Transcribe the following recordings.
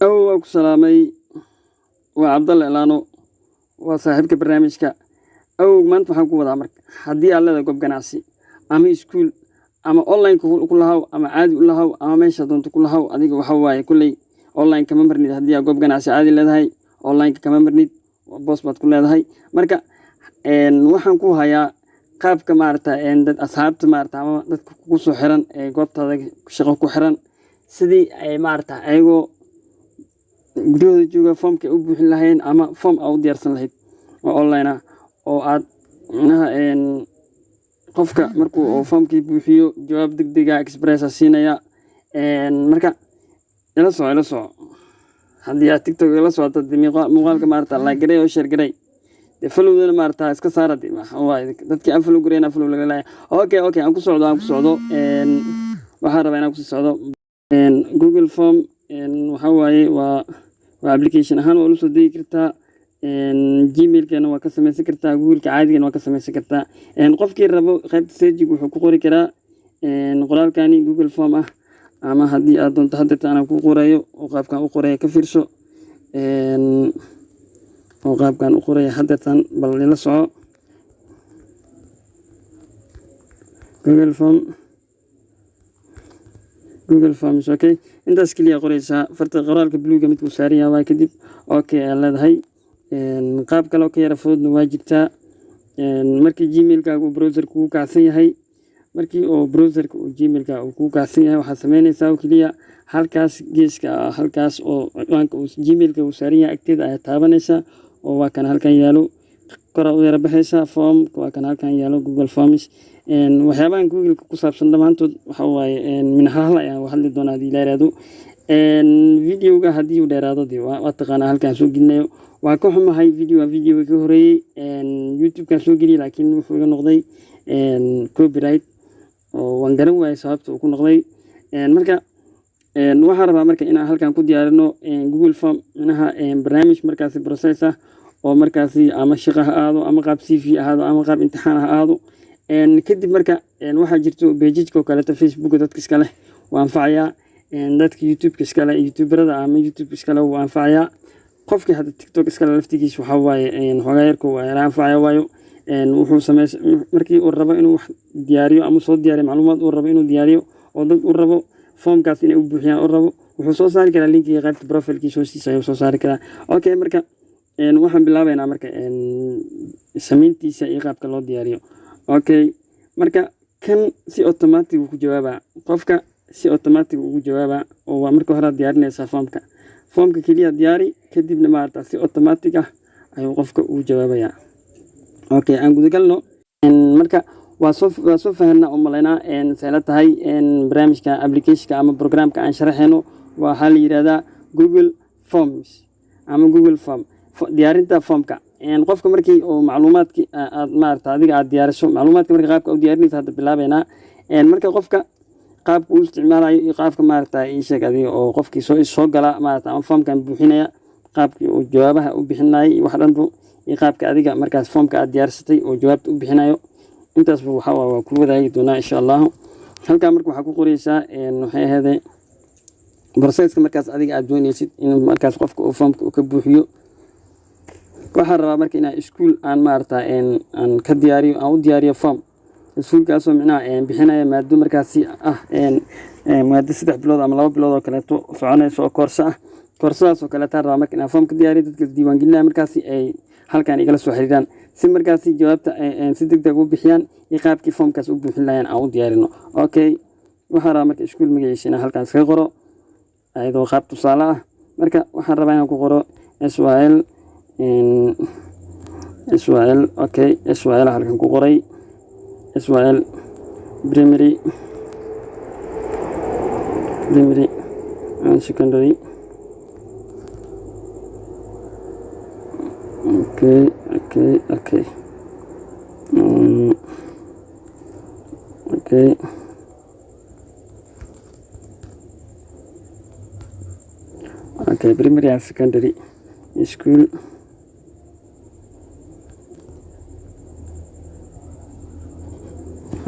Awow, waa ku salaamay. Waa Cabdalle Elaano, waa saaxiibka barnaamijka. Awow, maanta waxaan ku wadaa, marka haddii aad leedahay goob ganacsi ama iskuul ama online ku lahaw ama caadi u lahaw ama meesha doonto ku lahaw, adiga waxa waaye kulley online kama marnid. Haddii aad goob ganacsi caadi leedahay, online kama marnid, boos baad ku leedahay. Marka waxaan ku hayaa qaabka maarata dad asxaabta maarata ama dadka kugu soo xiran ee goobtaada shaqo ku xiran, sidii ay maarata ayagoo guryahooda jooga foomka ay u buuxin lahayn ama foom aa u diyaarsan lahayd oo online ah, oo aad micnaha qofka markuu uu foomkii buuxiyo jawaab degdega express siinaya. Marka ila soco, ila soco. Haddii aad TikTok ila socoto, dee muuqaalka maarata like garey oo share garey, dee followdana maarata iska saara. Dee waxa waaye dadkii aan follow gareyn, aan follow laga laaya. Okay, aan ku socdo, aan ku socdo. Waxaan rabaa inaan kusii socdo Google Form. Waxa waaye waa application ahaan waa ula soo degi kartaa, Gmailkana waa ka samaysan kartaa, Googleka caadigana waa ka samaysan kartaa. Qofkii rabo qaybta searching wuxuu ku qori karaa qoraalkani Google Form ah, ama haddii aad doonto haddeerta anaan ku qorayo oo qaabkan u qoraya ka fiirso, oo qaabkan u qoraya haddeertan bal ila soco. Google Form, Google Forms. Okay, intaas keliya qoreysaa. Farta qoraalka buluuga midkuu saaran yahay waa. Kadib okay ayaa leedahay. Qaab kale oo ka yara fududna waa jirtaa. Markii Gmailkaaga uu browser kugu kacsan yahay, markii oo browserka uu Gmailka uu kugu kacsan yahay, waxaad sameynaysaa oo keliya halkaas geeska ah, halkaas oo ciwaanka uu Gmailka uu saaran yahay agteeda ayaa taabanaysaa, oo waa kan halkan yaalo. Kora u yara baxaysaa, form waa kan halkan yaalo, Google Forms. Waxyaabahan Googleka ku saabsan dhammaantood waxa waaye min hal ayaan hadli doonaa haddii la yiraahdo. Videoga haddii uu dheeraado, dee waa taqaanaa halkaan soo gelinayo. Waa ka xumahay, videoga ka horeeyey YouTube-kan soo geliyey, laakiin wuxuu iga noqday copyright oo waan garan waayey sababta uu ku noqday. Marka waxaan rabaa marka inaan halkan ku diyaarino Google Form, micnaha barnaamij markaasi process ah oo markaasi ama shaqo ha ahaado ama qaab CV ahaado ama qaab imtixaan ha ahaado. Kadib marka waxaa jirto pagejka oo kaleeto Facebooka dadka iska leh waa anfacayaa, dadka YouTube-ka iska leh, youtuberada ama YouTube iska leh wuu anfacayaa, qofkii hadda TikTok iska leh laftigiisa waxaa waaye xoogaa yarka waa yara anfacaya. Waayo, wuxuu sameys markii uu rabo inuu wax diyaariyo ama soo diyaariyo macluumaad uu rabo inuu diyaariyo oo dad uu rabo foomkaas inay u buuxiyaan uu rabo, wuxuu soo saari karaa linkiga qaybta profilkiisa hoostiisa ayuu soo saari karaa. Okay, marka waxaan bilaabeynaa marka samayntiisa iyo qaabka loo diyaariyo. Okay, marka kan si automatic uu ku jawaabaa, qofka si automatic ugu jawaabaa, oo waa marka hore aad diyaarinaysaa foomka. Foomka keliya diyaari, kadibna maarata si automatic ah ayuu qofka ugu jawaabayaa. Okay, aan gudagalno. Marka waa soo fahanaa oo malaynaa seela tahay. Barnaamijka applicationka ama programka aan sharaxayno waxaa la yidhahdaa Google Forms ama Google Form, diyaarinta foomka. Qofka markii uu macluumaadki aad maarata adiga aad diyaariso macluumaadka, marka qaabka u diyaarinaysa hadda bilaabeynaa. Marka qofka qaabka uu isticmaalayo iyo qaabka maarata ii sheeg adiga oo qofkii soo gala maarata ama foomkan buuxinaya, qaabkii uu jawaabaha u bixinayay iyo wax dhanbu, iyo qaabka adiga markaas foomka aad diyaarsatay oo jawaabta u bixinayo, intaasba waxa waa ku wadaagi doonaa insha Allahu. Halkaa marka waxaa ku qoreysaa waxay ahaydee processka markaas adiga aad dooneysid in markaas qofka uu foomka uu ka buuxiyo. Waxaan rabaa marka inaan iskuul aan maarata aan ka diyaariyo, aan u diyaariyo form iskuulkaasoo micnaha bixinaya maado markaasi ah maado 3 bilood ama 2 bilood oo kaleeto soconayso oo koorso ah. Koorsadaas oo kaleetaan rabaa marka inaan form ka diyaariyo, dadka diiwaangelinaya markaasi ay halkan igala soo xiriiraan si markaasi jawaabta si deg deg u bixiyaan iyo qaabkii foomkaas u buuxin lahayeen aan u diyaarino. Okay, waxaan rabaa marka iskuul magaciisa inaan halkan iskaga qoro ayadoo qaab tusaale ah. Marka waxaan rabaa inaan ku qoro SYL, SYL. Okay, SYL halkan ku qoray, SYL primary and secondary. Okay, okay, primary and secondary school.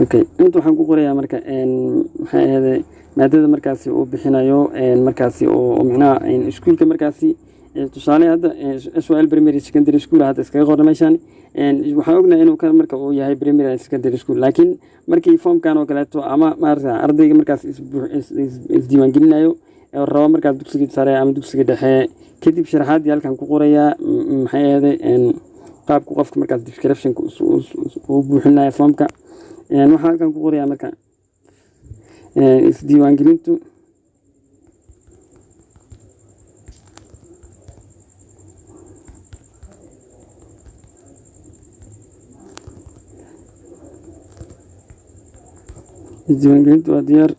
Okay, inta waxaan ku qorayaa marka maxay ahayd maadada markaasi uu bixinayo, markaasi oo macnaha iskuulka markaasi. Tusaale hadda SYL Primary Secondary School hadda iskaga qorna meeshan. Waxaan ognahay inuu kan marka uu yahay primary and secondary school, laakiin markii foomkan oo kaleeto ama maarata ardayga markaas isdiiwaangelinayo oo rabo markaas dugsiga sare ama dugsiga dhexe, kadib sharaxaadii halkan ku qorayaa. Maxay ahayd qaabku qofka markaas descriptionka uu buuxin lahaa foomka? Waxaan halkan ku qorayaa marka isdiiwaangelintu waa diyaar,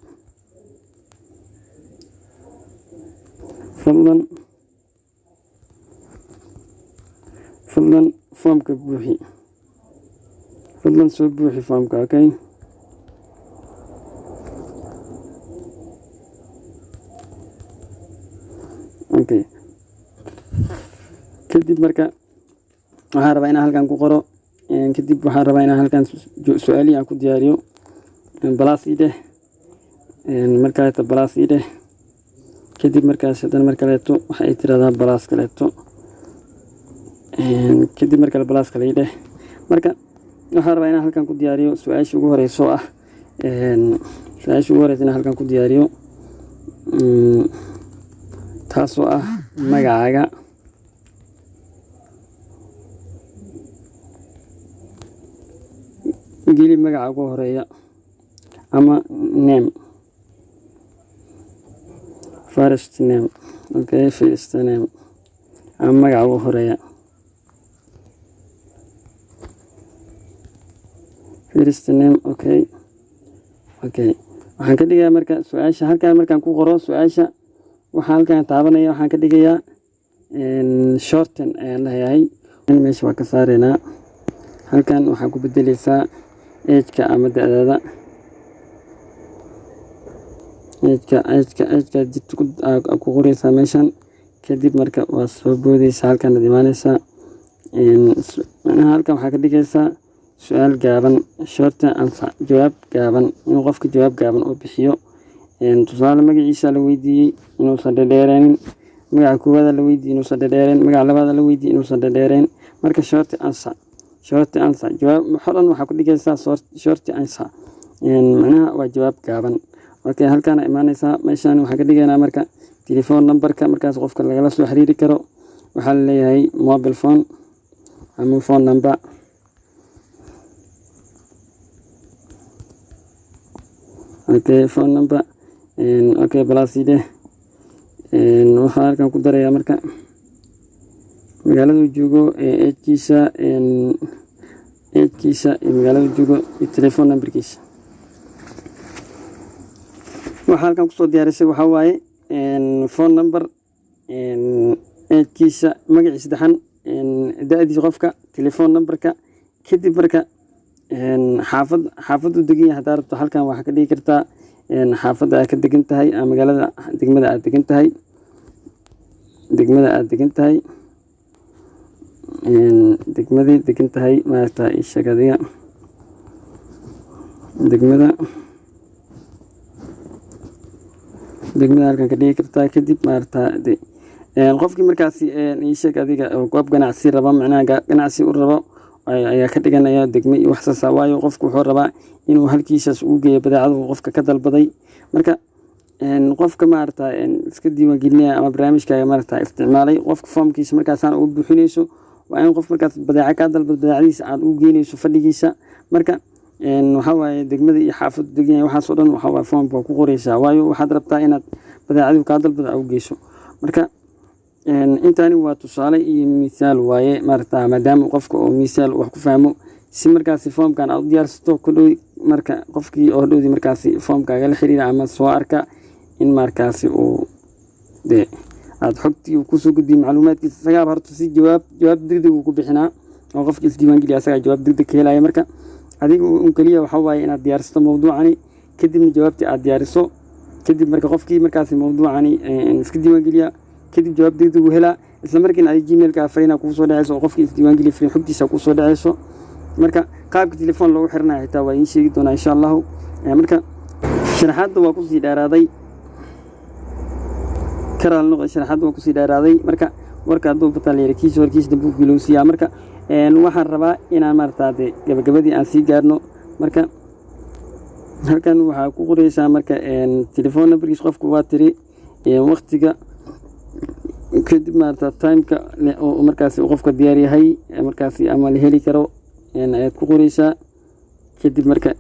fadlan foomka buuxi, fadlan soo buuxi foomka. Okay, kadib marka waxaan rabaa inaan halkan ku qoro. Kadib waxaan rabaa inaan halkan su-aalihii aan ku diyaariyo. Plus ii dheh, mar kaleeto plus ii dheh. Kadib markaas haddana mar kaleeto waxa ay tiraahdaa plus kaleeto. Kadib mar kale plus kale ii dheh. Marka waxaan rabaa inaan halkan ku diyaariyo su-aasha ugu horeyso ah, su-aasha ugu horeysa inaan halkan ku diyaariyo, taasoo ah magacaaga. Geli magaca ugu horeeya ama name, first name. Okay, first name ama magaca ugu horeeya, first name. Okay, waxaan ka dhigayaa marka su-aasha halkan. Markaan ku qoro su-aasha, waxaan halkan taabanaya, waxaan ka dhigayaa shorten ayaan leeyahay. Meesha waa ka saareynaa. Halkan waxaa ku bedeleysaa age-ka ama da-daada, age-ka jirta ku qoreysaa meeshan. Kadib marka waa soo boodeysaa, halkan aad imaaneysaa. Macnaha halkan waxaa ka dhigaysaa su-aal gaaban, short answer, jawaab gaaban, inuu qofka jawaab gaaban oo bixiyo. Tusaale magaciisa la weydiiyey, inuusan dhadheereenin. Magaca koowaada la weydiiyey, inuusan dhadheereen. Magaca labaada la weydiiyey, inuusan dhadheereen. Marka short answer, short answer, jawaab waxoo dhan waxaa ku dhigaysaa short answer, macnaha waa jawaab gaaban. Okay, halkaana imaaneysaa. Meeshan waxaan ka dhigaynaa marka telephone numberka markaas qofka lagala soo xiriiri karo. Waxaa laleeyahay mobile phone ama phone number. Okay, phone number. Okay, plus dheh. Waxaa halkan ku darayaa marka magaalada uu joogo, age-kiisa iyo magaalada uu joogo iyo telephone numberkiisa. Waxaa halkan kusoo diyaarisay waxaa waaye phone number, age-kiisa, magaciisa saddexan, da-diisa qofka, telephone numberka. Kadib marka xaafad uu degan yahay haddaa rabto, halkan waxaa ka dhigi kartaa xaafadda aad ka degan tahay ama magaalada, degmada aad degan tahay, degmada aad degan tahay, degmadii degan tahay. Maaragta ii sheeg adiga degmada halkan ka dhigi kartaa. Kadib maaragta qofkii markaasi ii sheeg adiga oo goob ganacsi raba, macnaha ganacsi u rabo ayaa ka dhiganaya degme iyo wax saas ah. Waayo qofku wuxuu rabaa inuu halkiisaas ugu geeyo badeecadu qofka ka dalbaday. Marka qofka maaragta iska diiwaan gelinaya ama barnaamijkaaga maaragta isticmaalay, qofka foomkiisa markaasaan ugu buuxinayso waa in qof markaas badeeca kaa dalbad badeecadiisa aad ugu geynayso fadhigiisa. Marka waxaa waaye degmada iyo xaafaddu degan yahay, waxaas oo dhan waxaa waaye foomka waa ku qoreysaa, waayo waxaad rabtaa inaad badeecadii kaa dalbada aad u geyso. Marka intaani waa tusaale iyo mithaal waaye, maaragta maadaama qofka oo mithaal wax ku fahmo, si markaasi foomkan aad u diyaarsato ku dhow. Marka qofkii oo dhowdii markaasi foomkaaga la xiriira ama soo arka in markaasi uu de aad xogtii uu kusoo gudbiyey macluumaadkiisa, isagaaba horta si jawaab degdeg uu ku bixinaa oo qofkii isdiiwaan geliya asagaa jawaab degdeg ka helaya. Marka adiga un keliya waxaa waaye inaad diyaarsato mawduucani, kadibna jawaabtii aad diyaariso. Kadib marka qofkii markaasi mawduucani iska diiwaan geliya, kadib jawaab degdeg uu helaa. Isla markiina adiga Gmailka fariina kugu soo dhaceyso oo qofkii isdiiwaan geliya fariin xogtiisa kugu soo dhaceyso. Marka qaabka telefoon loogu xiranayo xitaa waa idiin sheegi doonaa, insha Allahu. Marka sharaxaadda waa kusii dheeraaday, karaal noqo, sharaxaadda waa kusii dheeraaday. Marka warka hadduu bataa la yidhi kiisa horkiisa dambe u bilowsiiyaa. Marka waxaan rabaa inaan maarata dee gabagabadii aan sii gaarno. Marka halkan waxaa ku qoreysaa marka telefoon numberkiis qofku waa tiri, waqtiga, kadib maarata timeka oo markaasi qofka diyaar yahay markaasi ama la heli karo ayaad ku qoreysaa. Kadib marka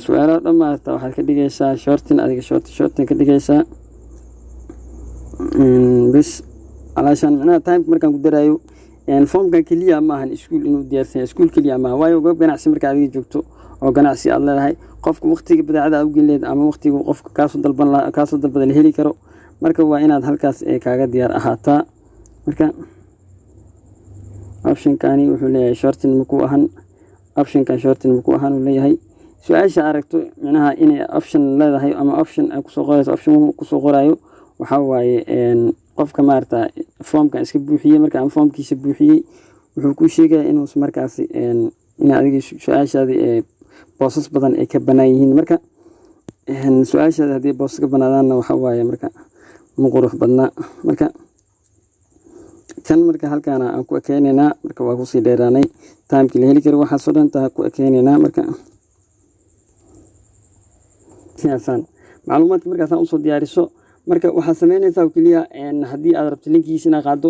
su-aalaha dhan maarata waxaad ka dhigaysaa shorten, adiga shorten ka dhigaysaa bes. Alaashaan macnaha timeka markaan ku daraayo, foomkan keliya ma ahan iskuul inuu diyaarsan yahay, iskuul keliya maaha, waayo goob ganacsi marka adiga joogto oo ganacsi aad leedahay, qofka waqtiga badeecada aad u gelin lehed ama waqtiga qofka kaasoo dalban lahaa, kaasoo dalbada la heli karo, marka waa inaad halkaas kaaga diyaar ahaataa. Marka optionkani wuxuu leeyahay shorten maku ahan, optionkan shorten maku ahan uu leeyahay. Su-aasha aragto micnaha inay option leedahay ama option ay kusoo qorayso, option kusoo qoraayo waxaa waaye qofka maarata foomkan iska buuxiyey. Marka ama foomkiisa buuxiyey, wuxuu kuu sheegaya inuus markaasi in adiga su-aashaadi boosas badan ay ka banaan yihiin. Marka su-aashaadi haddii boosas ka banaadaanna, waxaa waaye marka ma qurux badna. Marka kan marka halkaana aan ku ekeyneynaa. Marka waa kusii dheeraanay timekii la heli karo, waxaasoo dhan taa ku ekeyneynaa. Marka sidaasaan macluumaadka markaasaan usoo diyaariso, marka waxaad sameynaysaa oo keliya haddii aad rabto linkigiisa inaad qaado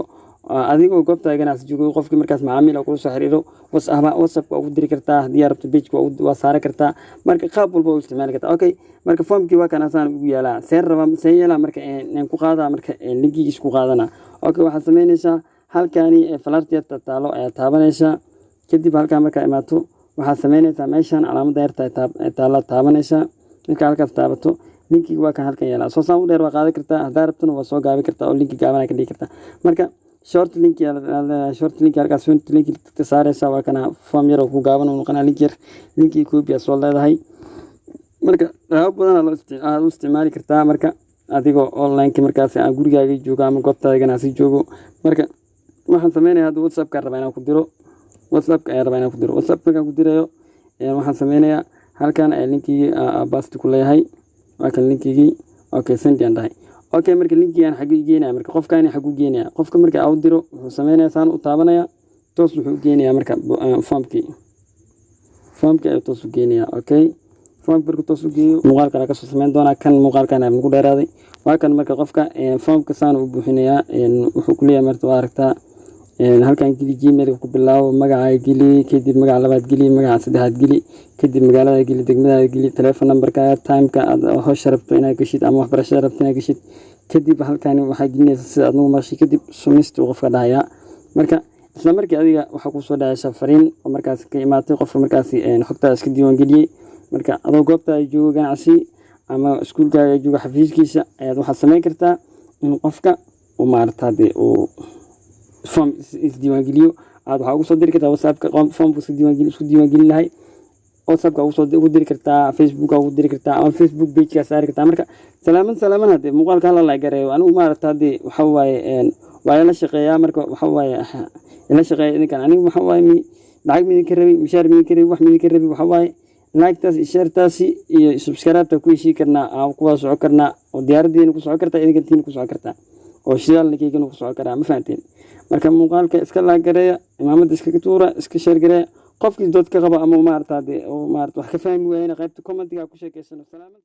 adigoo goobta ganacsi joogo, qofkii markaas macaamiil oo kula soo xiriiro, WhatsAppka waa ugu diri kartaa, haddii aad rabto pageka waa saaran kartaa. Marka qaab walba waa u isticmaali kartaa. Okay, marka foomkii waa kan asaan ugu yaalaa. Seen rabaa, seen yeelaa marka aan ku qaadaa, marka linkigiisa ku qaadanaa? Okay, waxaad sameynaysaa halkaani falaarta yarta taalo ayaa taabanaysaa. Kadib halkaa markaa imaato, waxaad sameynaysaa meeshan calaamadda yarta taala taabanaysaa. Marka halkaas taabato, linkiga waa kan halkan yaalaa. Soo saan u dheer waa qaadan kartaa, haddaa rabtona waa soo gaabi kartaa oo linki gaaban ka dhigi kartaa. Marka short link, short link, halkaas short link ka saaraysaa. Waa kana form yar oo ku gaaban oo noqonaa link yar, linkii copy aad soo leedahay. Marka qaabab badan aad u isticmaali kartaa marka adigoo online-ka markaas aan gurigaaga joogo ama goobtaada ganacsi joogo. Marka waxaan sameynaya hadda WhatsAppka rabaa inaan ku diro, WhatsAppka ayaan rabaa inaan ku diro. WhatsApp markaan ku dirayo, waxaan sameynayaa halkan ayaa linkigii paste ku leeyahay. Waa kan linkigii. Okay, send aan dhahay. Okay, marka linkigan xaguu geenaya? Marka qofkani xaguu geenaya? Qofka marka aan u diro, wuxuu sameynayaa saan u taabanaya, toos wuxuu u geenayaa marka foomkii, foomkii ayuu toos u geenayaa. Okay, foomka markuu toos u geeyo, muuqaalkan aan kasoo sameyn doonaa. Kan muuqaalkan ayaa nagu dheeraaday. Waa kan marka qofka foomka saan u buuxinayaa. Wuxuu ku leeyahay marka waa aragtaa, halkan geli Gmailka, ku bilaabo magacaaga geli, kadib magaca labaad geli, magaca saddexaad geli, kadib magaalada geli, degmadaada geli, telephone numberka, timeka aad howsha rabto inaad geshid ama waxbarashada rabto inaad geshid. Kadib halkani waxaa gelinaysa sida aad nagu maqashay. Kadib submit uu qofka dhahayaa. Marka isla markii adiga waxaa kusoo dhacaysa fariin oo markaas ka imaatay qofka markaasi xogtaada iska diiwaangeliyey. Marka adoo goobtaada joogo ganacsi ama iskuulkaaga joogo xafiiskiisa ayaad waxaad sameyn kartaa in qofka uu maarata dee uu form isdiiwaangeliyo, aad waxaa ugu soo diri kartaa WhatsAppka. Formka iska diiwaangeli, isku diiwaangelin lahay WhatsAppka ugu soo ugu diri kartaa, Facebooka ugu diri kartaa ama Facebook pageka saari kartaa. Marka salaaman salaaman, hadee muuqaalka hala la gareeyo. Anigu maarata hadee waxa waaye waa ila shaqeeyaa. Marka waxa waaye ila shaqeeya idinkan. Anigu waxa waaye mi lacag midinka rabi, mishaar midinka rabi, wax midinka rabi. Waxa waaye like-taas iyo share-taasi iyo subscribe-ta ku heshii karnaa, aan ku wada socon karnaa oo diyaaradiina ku socon kartaa, idinka tiina ku socon kartaa oo shidaalkeygana ku socon karaa. Ma fahanteen? Marka muuqaalka iska like gareeya, imaamada iskaga tuura, iska share gareeya. Qofkii dood ka qaba ama maarata dee oo maarata wax ka fahmi waayena, qaybta commentiga ku sheekeysano. Salaamad.